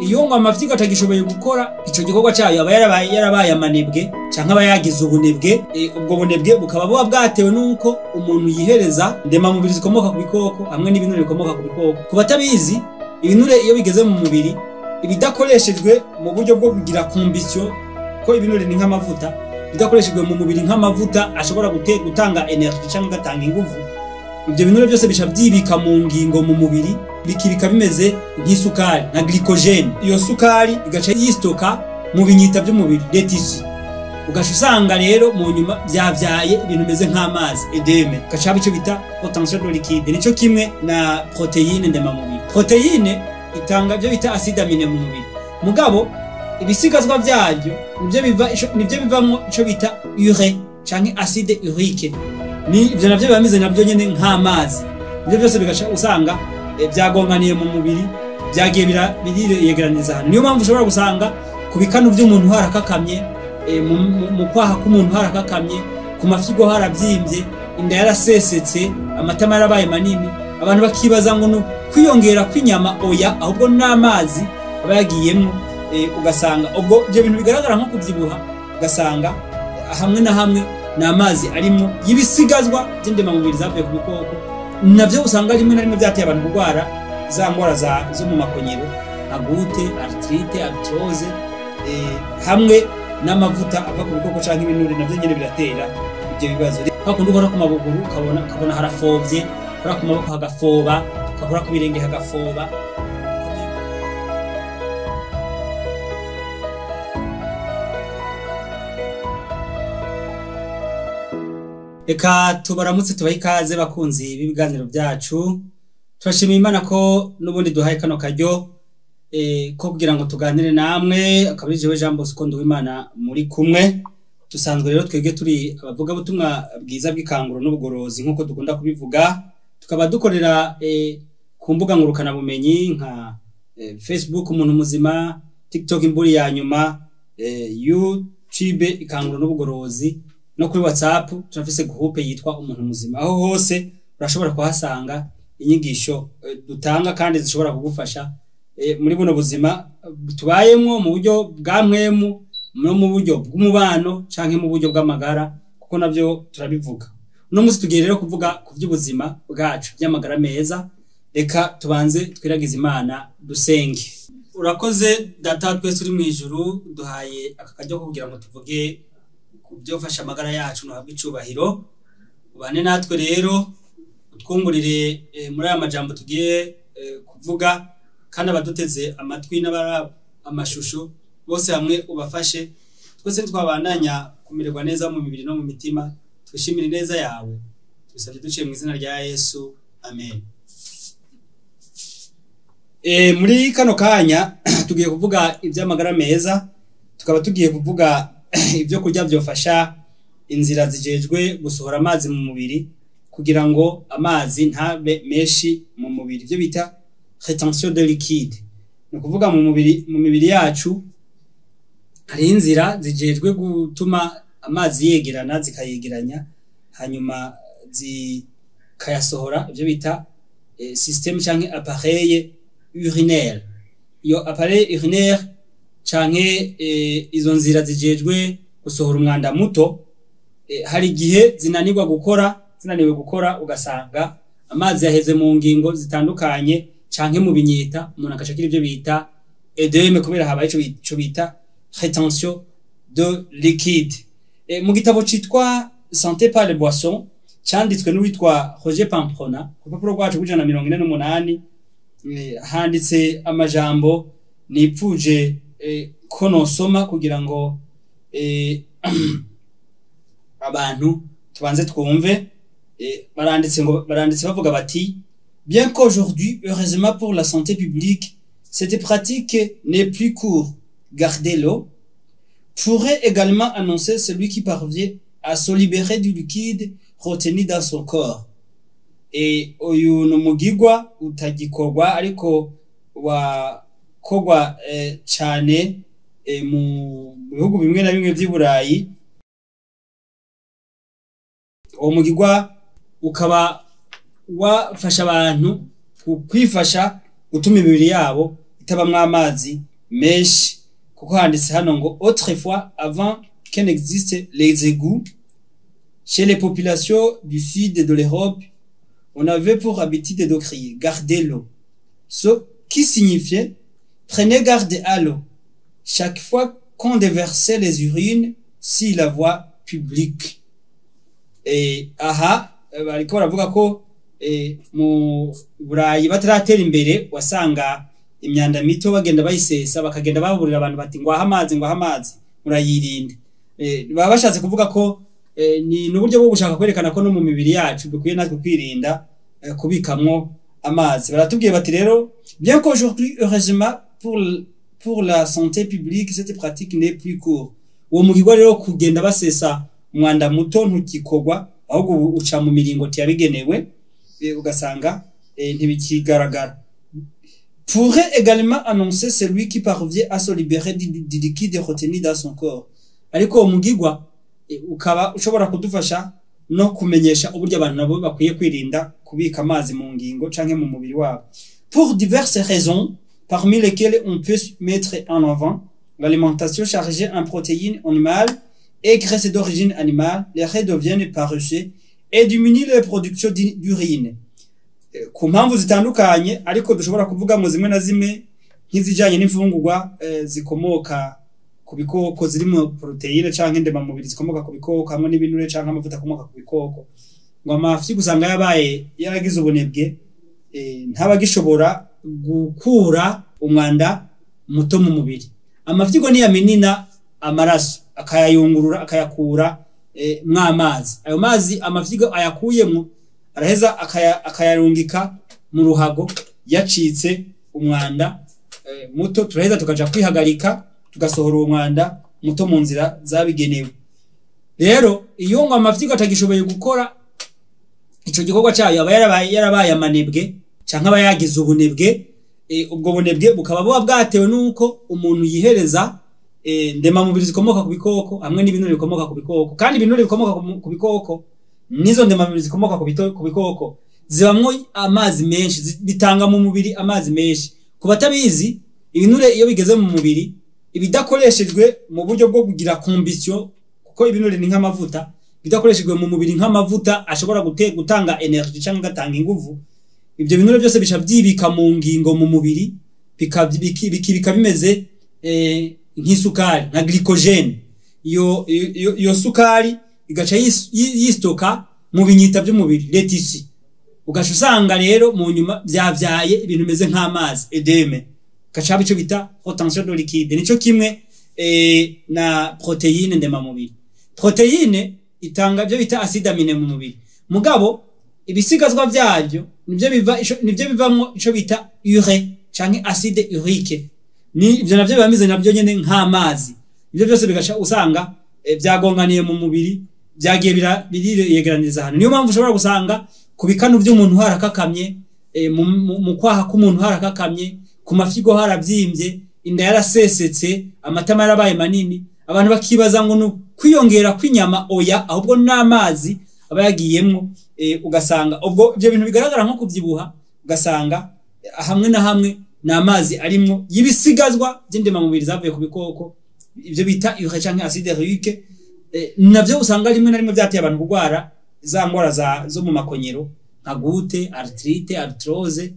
Iyo ngo amafyigo atagishoboye gukora ico gikorwa cayo, aba yarabaye amanebwe canke aba yagize ubunebwe. Ubwo bunebwe bukaba buba bwatewe n'uko umuntu yihereza ndemamubiri zikomoka ku bikoko hamwe n'ibinure bikomoka ku bikoko. Ku batabizi, ibinure iyo bigeze mu mubiri, ibidakoreshejwe mu buryo bwo kugira combustion, ko ibinure ni nk'amavuta, bidakoreshejwe mu mubiri nk'amavuta ashobora gutanga energy cyangwa agatanga inguvu, ibyo binure byose bica byibika mu ngingo mu mubiri, bikibika bimeze nk'isukari, nka glycogène. Iyo sukari igaca yistoka mu binyita by'umubiri, les tissus, ugaca usanga rero mu nyuma byavyaye ibintu bimeze nk'amazi, œdème, gaca haba ico bita rétention de liquide. Nico kimwe na protéine ndemamubiri. Protéine itanga ibyo bita acide aminé mu mubiri, mugabo ibisigazwa vyaryo nivyo bivamwo ico bita urée canke acide urique. Ni ivyo navyo biba bimeze navyo nyene nk'amazi. Ivyo byose bigaca usanga byagonganiye mu mubiri, byagiye biriyegeraniriza ahantu. Niyo mpamvu ushobora gusanga ku bikanu by'umuntu harakakamye, mu kwaha k'umuntu harakakamye, ku mafyigo harabyimbye, inda yarasesetse, amatama yarabaye manini, abantu bakibaza ngo ni kwiyongera kw'inyama. Oya, ahubwo n'amazi aba yagiyemwo. Ugasanga ubwo ibyo bintu bigaragara nko kubyibuha, ugasanga hamwe na hamwe ni amazi arimo y'ibisigazwa by'indemamubiri zavuye ku bikoko. Navyo usanga rimwe na rimwe byateye abantu kurwara za ngwara zo mu makonyero, nka goutte, arthrite, arthrose, hamwe n'amavuta ava ku bikoko canke ibinure, navyo nyene biratera ibyo bibazo. Hakundi ukora ku mabuguru, ukabona harafovye, ukora ku maboko hagafoba, ukakora ku birenge hagafoba. Reka tubaramutse, tubahe ikaze bakunzi b'ibiganiro byacu. Turashimiye Imana ko n'ubundi duhaye kano karyo ko kugira ngo tuganire namwe. Akaba ari jewe Jean Bosco Nduwimana muri kumwe. Dusanzwe rero twebwe turi abavugabutumwa bwiza bw'ikanguro n'ubugorozi, nk'uko dukunda kubivuga, tukaba dukorera ku mbuga ngurukanabumenyi nka Facebook Umuntu Muzima, TikTok Imburi ya Nyuma, YouTube Ikanguro n'Ubugorozi, no kuri WhatsApp turafise groupe yitwa Umuntu Muzima. Aho hose urashobora kuhasanga inyigisho dutanga kandi zishobora kugufasha muri buno buzima tubayemwo, mu buryo bwa mwemu no mu buryo bw'umubano canke mu buryo bw'amagara, kuko navyo turabivuga. Uno munsi tugiye rero kuvuga ku by'ubuzima bwacu by'amagara meza. Reka tubanze twiragize Imana, dusenge. Urakoze Data twese uri mu ijuru, duhaye aka karyo ko kugira ngo tuvuge ku byofasha amagara yacu. Ntuhabwe icubahiro, ubane natwe rero, utwungurire muri aya majambo tugiye kuvuga, kandi abaduteze amatwi n'abara amashusho bose hamwe ubafashe. Twese twabandanya kumererwa neza mu mibiri no mu mitima, twishimire ineza yawe. Tubisabye duciye mu izina rya Yesu, amen. Muri kano kanya tugiye kuvuga iby'amagara meza, tukaba tugiye kuvuga ibyo kurya byofasha inzira zijejwe gusohora amazi mu mubiri, kugira ngo amazi ntabe menshi mu mubiri, ibyo bita rétention de liquide. Ni ukuvuga mu mibiri yacu hari inzira zijejwe gutuma amazi yegerana, zikayegeranya, hanyuma zikayasohora, ibyo bita système canke appareil urinaire. Iyo appareil urinaire canke izo nzira zijejwe gusohora umwanda muto, hari igihe zinanirwa gukora. Zinaniwe gukora, ugasanga amazi yaheze mu ngingo zitandukanye canke mu binyita, umuntu agashakira ibyo bita œdème, kubera habaye ico bita rétention de liquide. Mu gitabo citwa Santé par les boissons, canditswe n'uwitwa Roger Pamprona, ku rupapuro rwacu rw'148 handitse amajambo nipfuje ko nosoma kugira ngo abantu tubanze twumve. Baranditse ngo, baranditse bavuga bati: "Bien qu'aujourd'hui, heureusement pour la santé publique, cette pratique n'est plus courante, garder l'eau pourrait également annoncer celui qui parvient à se libérer du liquide retenu dans son corps." Et uyu ni umugigwa utagikorwa, ariko wakorwa cane mu bihugu bimwe na bimwe vy'i Burayi. Uwo mugigwa ukaba wafasha abantu kwifasha gutuma imibiri yabo itagira amazi menshi. itabamwo amazi menshi, kuko handitse hano ngo: "Autrefois, avant que n'existe les égouts, chez les populations du sud de l'Europe, on avait pour habitude de crier: 'Gardez l'eau', ce qui signifiait: prenez garde à l'eau, chaque fois qu'on déversait les urines sur la voie publique." Aha bariko baravuga ko mu Burayi bataratera imbere, wasanga imyanda mito bagenda bayisesa, bakagenda baburira abantu bati: "Ngwaha amazi, ngwaha amazi, murayirinde." Baba bashatse kuvuga ko ni n'uburyo bwo gushaka kwerekana ko no mu mibiri yacu dukwiye natwe kwirinda kubikamwo amazi. Baratubwiye bati rero: "Bien qu'aujourd'hui, heureusement pour la santé publique, cette pratique n'est plus courante." Uwo mugirwa rero kugenda basesa umwanda muto ntugikorwa, ahubwo ubu uca mu miringoti yabigenewe, ugasanga ntibikigaragara. "Pourrait également annoncer celui qui parvient à se libérer du liquide retenu dans son corps." Ariko uwo mugirwa ukaba ushobora kudufasha no kumenyesha uburyo abantu nabo bakwiye kwirinda kubika amazi mu ngingo canke mu mubiri wabo. "Pour diverses raisons, parmi lesquelles on peut mettre en avant l'alimentation chargée en protéines animales et graisses d'origine animale, les reins deviennent paresseux et diminuent la production d'urine." Ku mpamvu zitandukanye, ariko dushobora kuvuga mu zimwe na zimwe nk'izijanye n'imfungurwa zikomoka ku bikoko zirimo poroteyine canke ndemamubiri zikomoka ku bikoko, hamwe n'ibinure canke amavuta akomoka ku bikoko, ngo amafyigo usanga yabaye yaragize ubunebwe, ntabagishobora gukura umwanda muto mu mubiri. Amafyigo niyaminina amaraso, akayayungurura, akayakura mw'amazi, ayo mazi amafyigo ayakuyemwo araheza akayarungika mu ruhago yacitse umwanda muto. Turaheza tukaja kwihagarika, tugasohora uwo mwanda muto mu nzira zabigenewe. Rero iyo ngo amafyigo atagishoboye gukora ico gikorwa cayo, aba yarabaye amanebwe canke aba yagize ubunebwe. Ubwo bunebwe bukaba buba bwatewe n'uko umuntu yihereza ndemamubiri zikomoka ku bikoko hamwe n'ibinure bikomoka ku bikoko. Kandi ibinure bikomoka ku bikoko n'izo ndemamubiri zikomoka ku bikoko zibamwo amazi menshi, bitanga mu mubiri amazi menshi. Ku batabizi, ibinure iyo bigeze mu mubiri, ibidakoreshejwe mu buryo bwo kugira combustion, kuko ibinure ni nk'amavuta, bidakoreshejwe mu mubiri nk'amavuta ashobora gutanga energy cyangwa agatanga inguvu, ibyo binure byose bica byibika mu ngingo, mu mubiri, bikibika bimeze nk'isukari, nka glycogène. Iyo sukari igaca yistoka mu binyita by'umubiri, les tissus, ugaca usanga rero mu nyuma byavyaye ibintu bimeze nk'amazi, œdème, gaca haba ico bita rétention de liquide. Nico kimwe na protéine ndemamubiri. Protéine itanga ibyo bita acide aminé mu mubiri, mugabo ibisigazwa vyaryo nivyo bivamwo ico bita urée canke acide urique. Ni ivyo navyo biba bimeze navyo nyene nk'amazi. Ivyo byose bigaca usanga vyagonganiye mu mubiri, vyagiye biriyegeraniriza ahantu. Niyo mpamvu ushobora gusanga ku bikanu vy'umuntu harakakamye, mu kwaha k'umuntu harakakamye, ku mafyigo haravyimbye, inda yarasesetse, amatama yarabaye manini, abantu bakibaza ngo ni kwiyongera kw'inyama. Oya, ahubwo n'amazi aba yagiyemwo. Ugasanga ubwo ibyo bintu bigaragara nko kubyibuha, ugasanga hamwe na hamwe ni amazi arimwo y'ibisigazwa by'indemamubiri zavuye ku bikoko, ibyo bita urée canke acide urique. Navyo usanga rimwe na rimwe byateye abantu kurwara za ngwara zo mu makonyero nka goutte, arthrite, arthrose,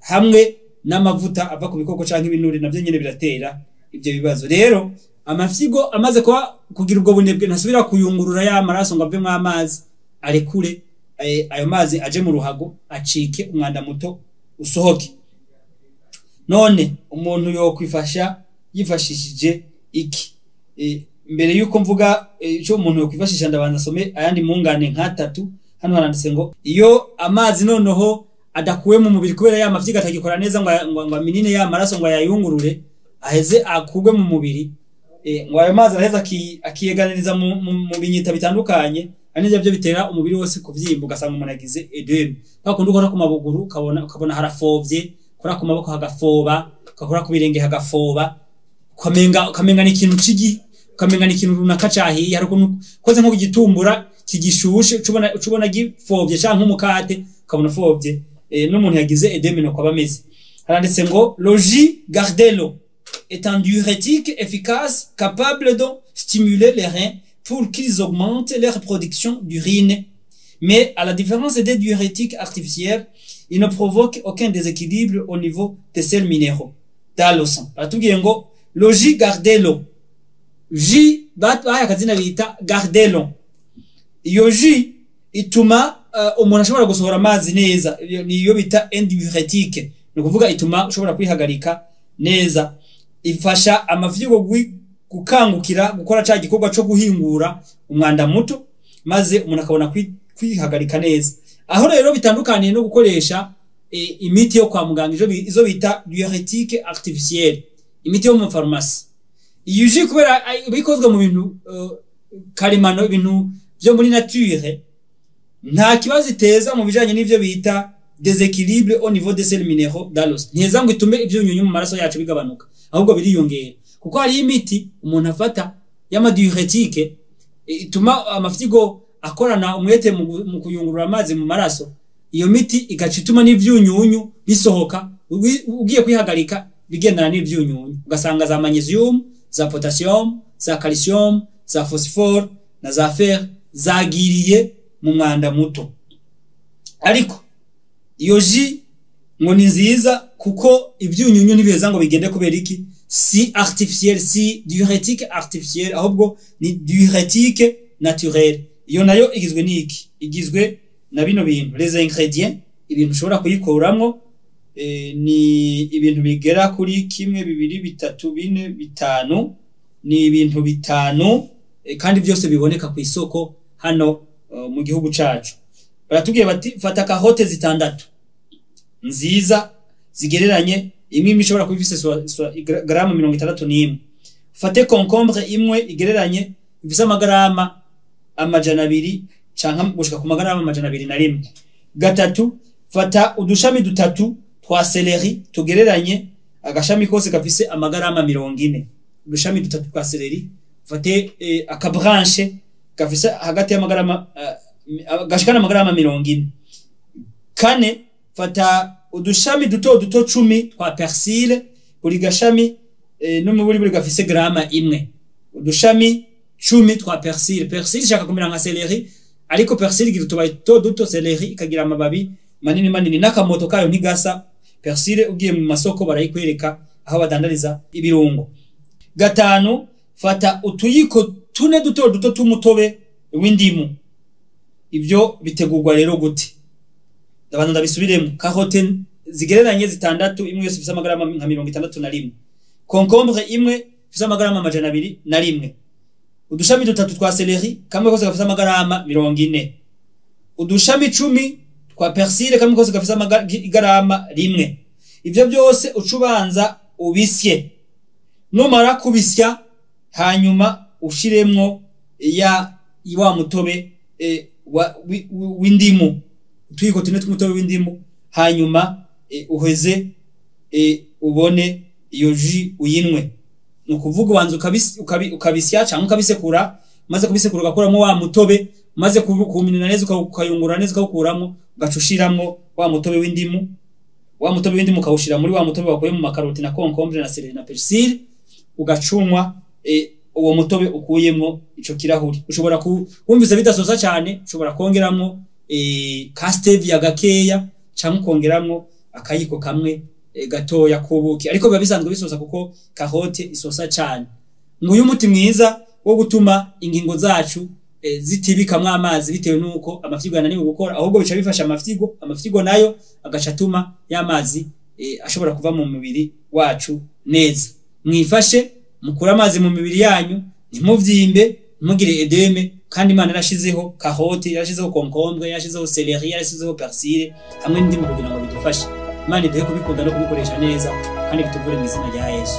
hamwe n'amavuta ava ku bikoko canke ibinure navyo nyene biratera ibyo bibazo. Rero amafyigo amaze kuba kugira ubwo bunebwe, ntasubira kuyungurura ya maraso ngo avemwo amazi, arekure ayo mazi aje mu ruhago, acike umwanda muto, usohoke. None umuntu yokwifasha yifashishije iki? Mbere yuko mvuga icyo umuntu yokwifashisha, ndabanza asome ayandi mungane nk'atatu. Hano haranditse ngo iyo amazi noneho adakuwe mu mubiri kubera ya mafyigo atagikora neza ngo aminine ya maraso, ngo ayayungurure aheze akugwe mu mubiri, ngo ayo mazi araheza akiyeganiriza mu binyita bitandukanye, ari nivyo bitera umubiri wose kuvyimba, ugasanga umuntu agize œdème. Kwa kundi ukora ku mabuguru ukabona harafovye, ukora ku maboko hagafoba, ukakora ku birenge hagafoba, ukamenga ni ikintu cigi, ukamenga ni ikintu runaka cahiye. Hari ukuntu koze nko kugitumbura kigishushe, ucubona gifovye, canke umukate ukabona ufovye. N'umuntu yagize œdème nuko aba ameze. Haranditse ngo: "Le jus Gardelo est un diurétique efficace capable de stimuler les reins pour qu'ils augmentent leur production d'urine. Mais à la différence des diurétiques artificiels, il ne provoque aucun déséquilibre au niveau des sels minéraux dans le sang." Baratubwiye ngo le jus Gardelo, jus bahaye akazina bita Gardelo, iyo jus ituma umuntu ashobora gusohora amazi neza. Iyo niyo bita diurétique, ni ukuvuga ituma ushobora kwihagarika neza, ifasha amafyigo gukangukira gukora ca gikorwa co guhingura umwanda muto, maze umuntu akabona kwihagarika neza. Aho rero bitandukaniye no gukoresha imiti yo kwa muganga, izo bita diurétique artificielle, imiti yo mu farumasi. Iyo jus, kubera iba ikozwe mu bintu karemano, ibintu vyo muri nature, nta kibazo iteza mu bijanye n'ivyo bita déséquilibre au niveau des sels minéraux dans le sang. Ntiheza ngo itume ivyunyunyu mu maraso yacu bigabanuka, ahubwo biriyongera, kuko hariyo imiti umuntu afata y'ama diurétique ituma amafyigo akorana umwete mu kuyungurura amazi mu maraso. Iyo miti igaca ituma n'ivyunyunyu bisohoka, ugiye kwihagarika bigendana n'ivyunyunyu, ugasanga za magnesium, za potassium, za calcium, za phosphore na za fer zagiriye mu mwanda muto. Ariko iyo jus ngo ni nziza kuko ibyunyunyu ntibiheza ngo bigende. Kubera iki? Si artificiel, si diurétique artificiel, ahubwo ni diurétique naturel. Iyo nayo igizwe n'iki? Igizwe na bino bintu, les ingrédients, ibintu ushobora kuyikuramwo ni ibintu bigera kuri kimwe, bibiri, bitatu, bine, bitanu. Ni ibintu bitanu kandi byose biboneka ku isoko hano mu gihugu cacu. Baratubwiye bati: fata carottes zitandatu nziza zigereranye, imwe imwe ishobora kuba ifise garamu 61. Fate concombre imwe igereranye ifise amagarama 200 canke gushika ku magarama 201. Gatatu, fata udushami dutatu twa céleri tugereranye, agashami kose gafise amagarama 40. Udushami dutatu twa céleri, ufate aka branche gafise hagati y'amagarama gashikana amagarama 40. Kane, fata udushami duto duto 10 twa persil, buri gashami no mu buri gafise grama imwe. Udushami 10 twa persil. Persil ishaka kumera nka céleri, ariko persil igira utubabi duto duto, céleri ikagira amababi manini manini, n'akamoto kayo ntigasa. Persil ugiye mu masoko barayikwereka aho badandariza ibirungo. Gatanu, fata utuyiko tune duto duto tw'umutobe w'indimu. Ibyo bitegurwa rero gute? Ndabanza ndabisubiremo: carotte zigereranye zitandatu, imwe yose ifise amagarama nka 61, concombre imwe ifise amagarama 201, udushami dutatu twa céleri, kamwe kose gafise amagarama 40, udushami 10 twa persil, kamwe kose gafise igarama rimwe. Ivyo byose uca ubanza ubisye. Numara kubisya, hanyuma ushiremwo ya wa mutobe w'indimu, utuyiko tune tw'umutobe w'indimu, hanyuma uheze ubone iyo jus uyinwe. Ni ukuvuga ubanza ukabisya cyangwa ukabisekura. Maze kubisekura, ugakuramo wa mutobe. Maze kuminina neza, ukayungurura neza, ukawukuramo, ugaca ushiramwo wa mutobe w'indimu. Wa mutobe w'indimu ukawushira muri wa mutobe wakuye mu makaroti na concombre na céleri na persil, ugacunywa uwo mutobe ukuyemwo ico kirahuri. Ushobora wumvise bidasosa cyane, ushobora kongeramwo ka stevia gakeya cyangwa ukongeramwo akayiko kamwe gatoya k'ubuki, ariko biba bisanzwe bisosa kuko carotte isosa cyane. Nguyu umuti mwiza wo gutuma ingingo zacu zitibikamwo amazi bitewe nuko amafyigo yananiwe gukora, ahubwo bica bifasha amafyigo. Amafyigo nayo agaca atuma y'amazi ashobora kuva mu mubiri wacu neza. Mwifashe mukure amazi mu mibiri yanyu, ntimuvyimbe, ntimugire œdème. Kandi Imana yarashizeho carotte, yarashizeho concombre, yarashizeho céleri, yarashizeho persil hamwe n'indimu kugira ngo bidufashe. Imana iduhe kubikunda no kubikoresha neza kandi bituvure mu izina rya Yesu.